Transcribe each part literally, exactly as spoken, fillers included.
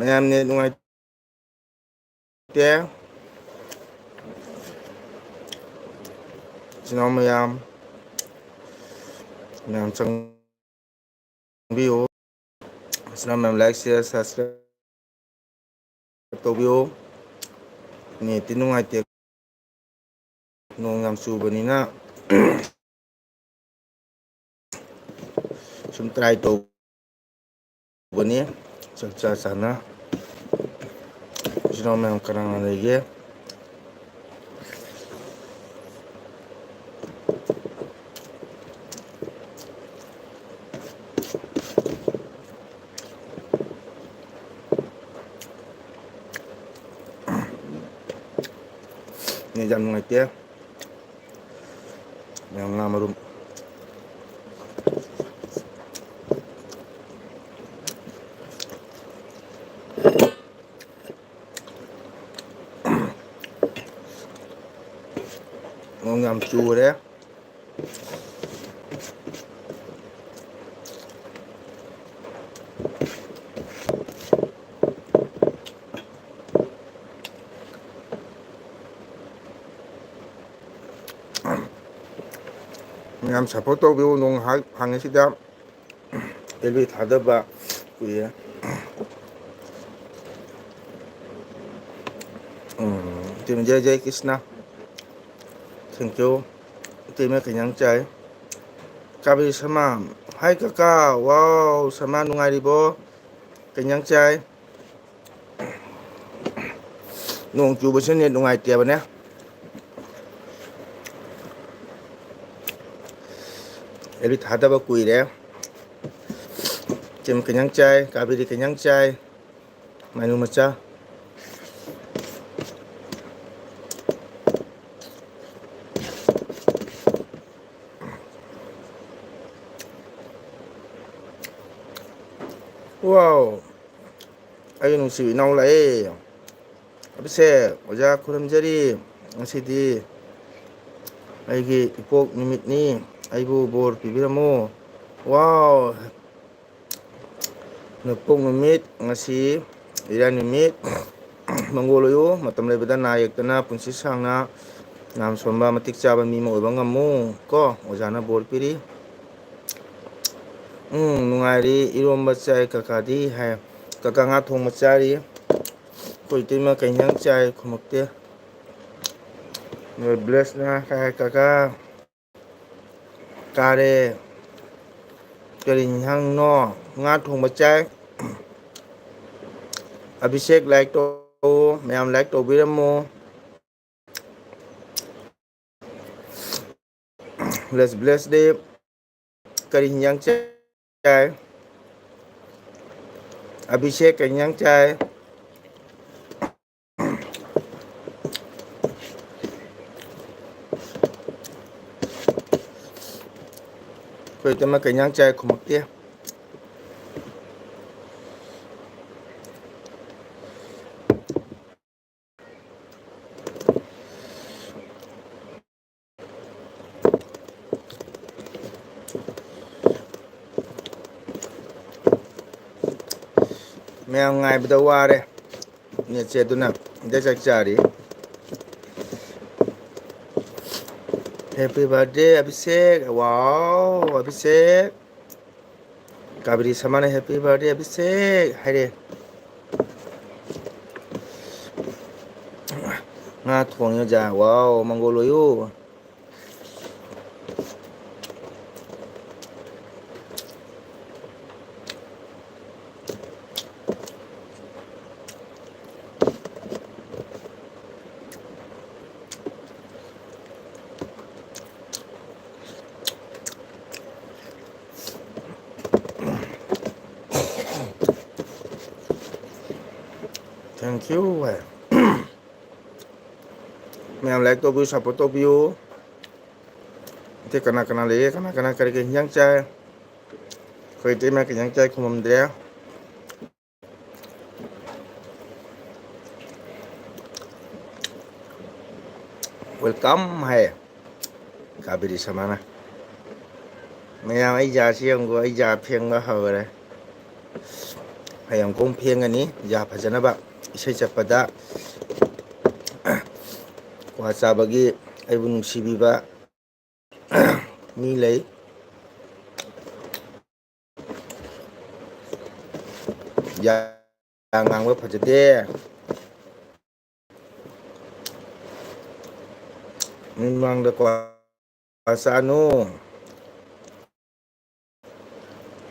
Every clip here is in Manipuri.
ꯃꯌꯥꯝ ꯅꯦꯠ ꯅꯨꯡꯉꯥꯏꯇꯦ꯫ ꯏꯆꯤꯟ ꯏꯅꯥꯎ ꯃꯌꯥꯝ, ꯃꯌꯥꯝ ꯆꯪꯕꯤꯌꯨ꯫ ꯏꯆꯤꯟ ꯏꯅꯥꯎ ꯃꯌꯥꯝ like, share, subscribe ꯇꯧꯕꯤꯌꯨ꯫ ꯅꯦꯠꯇꯤ ꯅꯨꯡꯉꯥꯏꯇꯦ꯫ ꯅꯣꯡ ꯌꯥꯝ ꯆꯨꯕꯅꯤꯅ ꯁꯨꯝ try ꯇꯧꯕꯅꯤ꯫ ꯆꯥꯛ ꯆꯥ ꯆꯥꯅ ꯏꯆꯤꯟ ꯏꯅꯥꯎ ꯃꯌꯥꯝ ꯀꯅꯥ ꯀꯅꯥ ꯂꯩꯒꯦ? ꯅꯦꯠ ꯌꯥꯝ ꯅꯨꯡꯉꯥꯏꯇꯦ꯫ ꯃꯌꯥꯝ ꯉꯥ ꯃꯔꯨꯝ꯫ ꯅꯣꯡ ꯌꯥꯝ ꯆꯨꯔꯦ꯫ ꯃꯌꯥꯝ support ꯇꯧꯕꯤꯌꯨ꯫ ꯅꯣꯡ ꯉꯥꯏꯍꯥꯛ ꯍꯥꯡꯉꯤꯁꯤꯗ ꯑꯦꯜ ꯕꯤ ꯊꯥꯗꯕ ꯀꯨꯏꯔꯦ꯫ ꯎꯝ, ꯏꯇꯩꯃ J J Krishna. Thank you꯫ ꯏꯇꯩꯃ ꯀꯩ ꯏꯟꯖꯥꯡ ꯆꯥꯏ? ꯀꯥꯕꯤ ꯁꯔꯃ꯫ Hi ꯀꯀꯥ꯫ Wow ꯁꯔꯃ ꯅꯨꯡꯉꯥꯏꯔꯤꯕꯣ? ꯀꯩ ꯏꯟꯖꯥꯡ ꯆꯥꯏ? ꯅꯣꯡ ꯆꯨꯕꯁꯦ ꯅꯦꯠ ꯅꯨꯡꯉꯥꯏꯇꯦꯕꯅꯦ꯫ ꯑꯦꯜ ꯕꯤ ꯊꯥꯗꯕ ꯀꯨꯏꯔꯦ꯫ ꯏꯇꯩꯃ ꯀꯩ ꯏꯟꯖꯥꯡ ꯆꯥꯏ? ꯀꯥꯕꯦꯔꯤ ꯀꯩ ꯏꯟꯖꯥꯡ ꯆꯥꯏ? ꯃꯥꯏꯅꯨ ꯃꯆꯥ꯫ Wow꯫ ꯑꯩꯒꯤ ꯅꯨꯡꯁꯤꯕ ꯏꯅꯥꯎ ꯂꯥꯛꯑꯦ꯫ ꯑꯕꯤꯁꯦꯛ, ꯑꯣꯖꯥ ꯈꯨꯔꯨꯝꯖꯔꯤ꯫ ꯉꯁꯤꯗꯤ ꯑꯩꯒꯤ ꯏꯄꯣꯛ ꯅꯨꯃꯤꯠꯅꯤ꯫ ꯑꯩꯕꯨ ꯕꯣꯔ ꯄꯤꯕꯤꯔꯝꯃꯨ꯫ Wow꯫ ꯅꯄꯣꯛ ꯅꯨꯃꯤꯠ ꯉꯁꯤ ꯏꯔꯥꯏ ꯅꯨꯃꯤꯠ ꯃꯪꯒꯣꯜ ꯑꯣꯏꯌꯨ꯫ ꯃꯇꯝ ꯂꯩꯕꯗ ꯅꯥ ꯌꯦꯛꯇꯅ ꯄꯨꯟꯁꯤ ꯁꯥꯡꯅ ꯅꯥꯝ ꯁꯣꯟꯕ ꯃꯇꯤꯛ ꯆꯥꯕ ꯃꯤ ꯑꯃ ꯑꯣꯏꯕ ꯉꯝꯃꯨ ꯀꯣ꯫ ꯑꯣꯖꯥꯅ ꯕꯣꯔ ꯄꯤꯔꯤ꯫ ꯎꯝ, ꯅꯨꯡꯉꯥꯏꯔꯤ꯫ ꯏꯔꯣꯝꯕ ꯆꯥꯏ ꯀꯀꯥꯗꯤ ꯍꯥꯏ꯫ ꯀꯀꯥ ꯉꯥ ꯊꯣꯡꯕ ꯆꯥꯔꯤ꯫ ꯑꯩꯈꯣꯏ ꯏꯇꯩꯃ ꯀꯩ ꯏꯟꯖꯥꯡ ꯆꯥꯏ ꯈꯨꯝꯃꯛꯇꯦ꯫ ꯕ꯭ꯂꯦꯁꯅ ꯍꯥꯏ ꯀꯀꯥ꯫ ꯀꯥꯔꯦ꯫ ꯀꯔꯤ ꯏꯟꯁꯥꯡꯅꯣ? ꯉꯥ ꯊꯣꯡꯕ ꯆꯥꯏ꯫ ꯑꯚꯤꯁꯦꯛ like ꯇꯧ, ꯃꯌꯥꯝ like ꯇꯧꯕꯤꯔꯝꯃꯣ꯫ Let's bless the ꯀꯔꯤ ꯍꯤꯟꯖꯥꯡ ꯆꯥꯏ? ꯑꯚꯤꯁꯦꯛ ꯀꯔꯤ ꯍꯤꯟꯖꯥꯡ ꯆꯥꯏ? ꯑꯩꯈꯣꯏ ꯏꯇꯩꯃ ꯀꯩ ꯏꯟꯖꯥꯡ ꯆꯥꯏ ꯈꯨꯝꯃꯛꯇꯦ꯫ ꯃꯌꯥꯝ ꯉꯥꯏꯕꯗ ꯋꯥꯔꯦ꯫ ꯅꯦꯠꯁꯦ ꯑꯗꯨꯅ ꯍꯟꯗꯛ ꯆꯥꯛ ꯆꯥꯔꯤ꯫ Happy birthday Abhishek. Wow, Abhishek. Kaveri ꯁꯃꯥꯅ happy birthday Abhishek ꯍꯥꯏꯔꯦ꯫ ꯉꯥ ꯊꯣꯡꯉꯦ ꯑꯣꯖꯥ꯫ Wow, ꯃꯪꯒꯣꯜ ꯑꯣꯏꯌꯨ꯫ Thank you꯫ ꯃꯌꯥꯝ like ꯇꯧꯕꯤꯌꯨ, support ꯇꯧꯕꯤꯌꯨ꯫ ꯑꯇꯩ ꯀꯅꯥ ꯀꯅꯥ ꯂꯩꯒꯦ? ꯀꯅꯥ ꯀꯅꯥ ꯀꯔꯤ ꯀꯔꯤ ꯍꯤꯟꯖꯥꯡ ꯆꯥꯏ? ꯑꯩꯈꯣꯏ ꯏꯇꯩꯃ ꯀꯩ ꯍꯤꯟꯖꯥꯡ ꯆꯥꯏ ꯈꯨꯝꯃꯝꯗ꯭ꯔꯦ꯫ Welcome ꯍꯥꯏ ꯀꯥꯕꯦꯔꯤ ꯁꯃꯥꯅ꯫ ꯃꯌꯥꯝ ꯑꯩ ꯖꯥꯁꯤ ꯌꯦꯡꯉꯨꯀꯣ, ꯑꯩ ꯖꯥ ꯐꯦꯡꯕ ꯍꯧꯔꯦ꯫ ꯍꯌꯦꯡ ꯈꯣꯡ ꯐꯦꯡꯒꯅꯤ, ꯌꯥ ꯐꯖꯅꯕ꯫ ꯏꯁꯩ ꯆꯠꯄꯗ ꯀ꯭ꯋꯥ ꯆꯥꯕꯒꯤ ꯑꯩꯕꯨ ꯅꯨꯡꯁꯤꯕꯤꯕ ꯃꯤ ꯂꯩ꯫ ꯌꯥ ꯉꯥꯡꯕ ꯐꯖꯗꯦ꯫ ꯃꯤ ꯃꯥꯡꯗ ꯀ꯭ꯋꯥ ꯆꯥꯅꯨ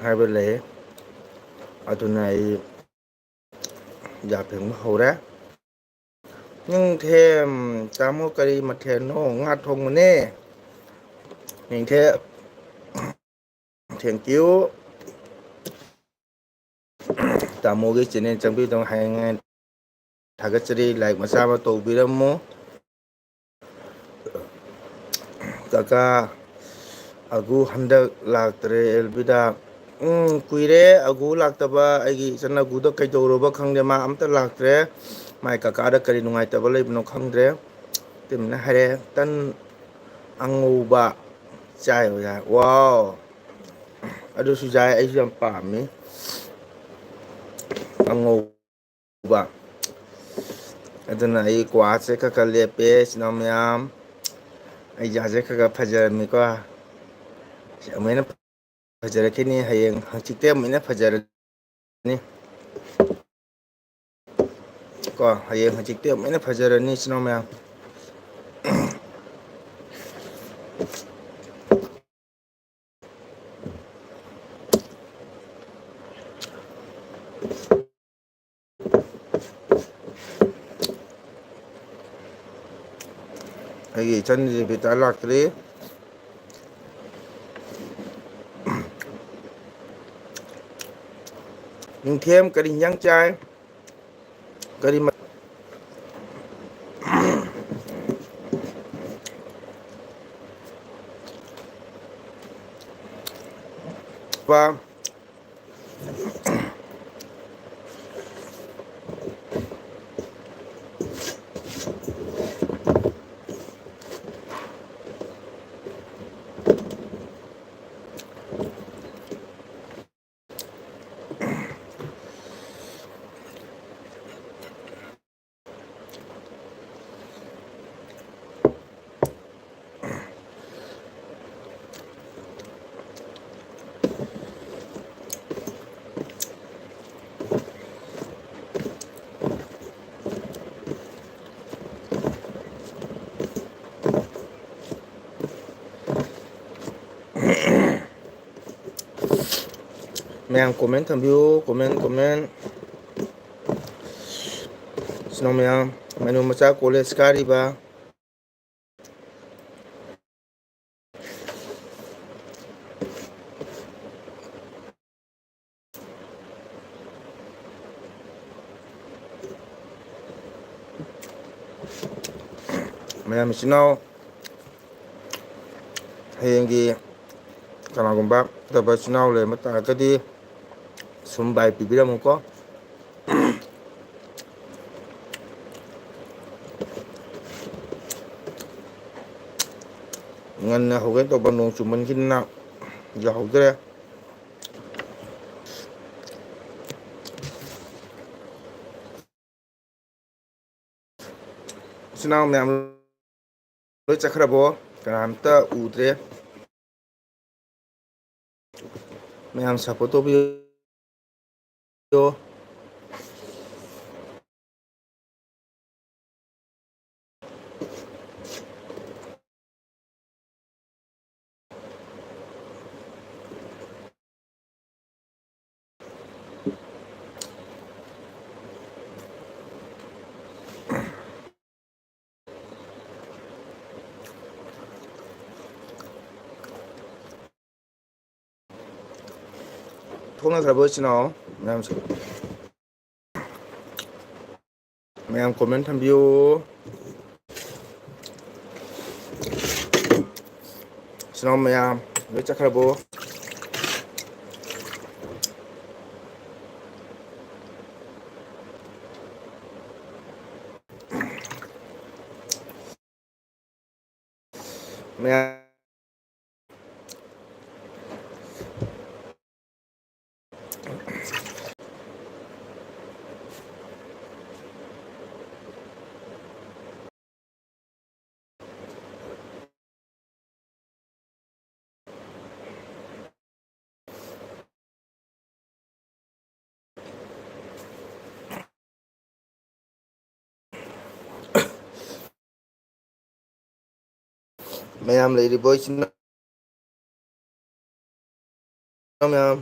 ꯍꯥꯏꯕ ꯂꯩ꯫ ꯑꯗꯨꯅ ꯑꯩ ꯌꯥ ꯐꯦꯡꯕ ꯍꯧꯔꯦ꯫ ꯅꯤꯡꯊꯦꯝ, ꯇꯥꯃꯣ ꯀꯔꯤ ꯃꯊꯦꯜꯅꯣ? ꯉꯥ ꯊꯣꯡꯕꯅꯦ꯫ ꯅꯤꯡꯊꯦꯝ, thank you꯫ ꯇꯥꯃꯣꯒꯤ channel ꯆꯪꯕꯤꯗꯨꯅ ꯍꯌꯦꯡ ꯊꯥꯒꯠꯆꯔꯤ꯫ Like ꯃꯆꯥ ꯑꯃ ꯇꯧꯕꯤꯔꯝꯃꯨ꯫ ꯀꯀꯥ ꯑꯒꯨ ꯍꯟꯗꯛ ꯂꯥꯛꯇ꯭ꯔꯦ ꯑꯦꯜꯕꯤꯗ꯫ ꯎꯝ, ꯀꯨꯏꯔꯦ ꯑꯒꯨ ꯂꯥꯛꯇꯕ꯫ ꯑꯩꯒꯤ ꯏꯆꯟ ꯑꯒꯨꯗ ꯀꯩꯗꯧꯔꯕ ꯈꯪꯗꯦ, ꯃꯥ ꯑꯝꯇ ꯂꯥꯛꯇ꯭ꯔꯦ꯫ ꯃꯥꯏ ꯀꯀꯥꯗ ꯀꯔꯤ ꯅꯨꯡꯉꯥꯏꯇꯕ ꯂꯩꯕꯅꯣ ꯈꯪꯗ꯭ꯔꯦ꯫ ꯇꯤꯝꯅ ꯍꯥꯏꯔꯦ, ꯇꯟ ꯑꯉꯧꯕ ꯆꯥꯏꯕ ꯌꯥꯏ꯫ ꯋꯥꯎ! ꯑꯗꯨꯁꯨ ꯌꯥꯏ, ꯑꯩꯁꯨ ꯌꯥꯝ ꯄꯥꯝꯃꯤ ꯑꯉꯧꯕ꯫ ꯑꯗꯨꯅ ꯑꯩ ꯀ꯭ꯋꯥꯁꯦ ꯈꯔ ꯈꯔ ꯂꯦꯞꯄꯦ, ꯏꯆꯤꯟ ꯏꯅꯥꯎ ꯃꯌꯥꯝ꯫ ꯑꯩ ꯌꯥꯁꯦ ꯈꯔ ꯈꯔ ꯐꯖꯔꯝꯃꯤꯀꯣ꯫ ꯑꯃꯨꯛ ꯍꯦꯟꯅ ꯐꯖꯔꯛꯈꯤꯅꯤ, ꯍꯌꯦꯡ ꯍꯪꯆꯤꯠꯇꯤ ꯑꯃꯨꯛ ꯍꯦꯟꯅ ꯐꯖꯔꯅꯤ꯫ ꯀꯣ, ꯍꯌꯦꯡ ꯍꯪꯆꯤꯠꯇꯤ ꯑꯃꯨꯛ ꯍꯦꯟꯅ ꯐꯖꯔꯅꯤ, ꯏꯆꯤꯟ ꯏꯅꯥꯎ ꯃꯌꯥꯝ꯫ ꯑꯩꯒꯤ ꯏꯆꯟ ꯔꯦꯕꯤꯇꯥ ꯂꯥꯛꯇ꯭ꯔꯤ꯫ ꯅꯤꯡꯊꯦꯝ ꯀꯔꯤ ꯍꯤꯟꯖꯥꯡ ꯆꯥꯏ? ꯀꯔꯤ ꯃ-, ꯄꯥ-, ꯃꯌꯥꯝ comment ꯊꯝꯕꯤꯌꯨ, comment, comment꯫ ꯏꯆꯤꯟ ꯏꯅꯥꯎ ꯃꯌꯥꯝ, ꯃꯅꯨ ꯃꯆꯥ college ꯀꯥꯔꯤꯕ꯫ ꯃꯌꯥꯝ ꯏꯆꯤꯟ ꯏꯅꯥꯎ, ꯍꯌꯦꯡꯒꯤ ꯀꯅꯥꯒꯨꯝꯕ ꯐꯠꯇꯕ ꯏꯆꯤꯟ ꯏꯅꯥꯎ ꯂꯩꯔꯝꯕ ꯇꯥꯔꯒꯗꯤ ꯁꯨꯝ ꯕꯥꯏ ꯄꯤꯕꯤꯔꯝꯃꯨꯀꯣ꯫ ꯉꯟꯅ ꯍꯧꯒꯦ ꯇꯧꯕ, ꯅꯣꯡ ꯆꯨꯃꯟꯈꯤꯗꯅ ꯌꯥꯍꯧꯗ꯭ꯔꯦ꯫ ꯏꯆꯤꯟ ꯏꯅꯥꯎ ꯃꯌꯥꯝ ꯂꯣꯏ ꯆꯠꯈ꯭ꯔꯕꯣ? ꯀꯅꯥꯝꯇ ꯎꯗ꯭ꯔꯦ꯫ ꯃꯌꯥꯝ support ꯇꯧꯕꯤꯌꯨ꯫ ꯊꯣꯛꯅꯈ꯭ꯔꯕ ꯏꯆꯤꯟ ꯏꯅꯥꯎ ꯃꯌꯥꯝꯁꯦ? ꯃꯌꯥꯝ comment ꯊꯝꯕꯤꯌꯨ꯫ ꯏꯆꯤꯟ ꯏꯅꯥꯎ ꯃꯌꯥꯝ ꯂꯣꯏ ꯆꯠꯈ꯭ꯔꯕꯣ? ꯃꯌꯥꯝ ꯃꯌꯥꯝ ꯂꯩꯔꯤꯕꯣ ꯏꯆꯤꯟ ꯏꯅꯥꯎ ꯃꯌꯥꯝ?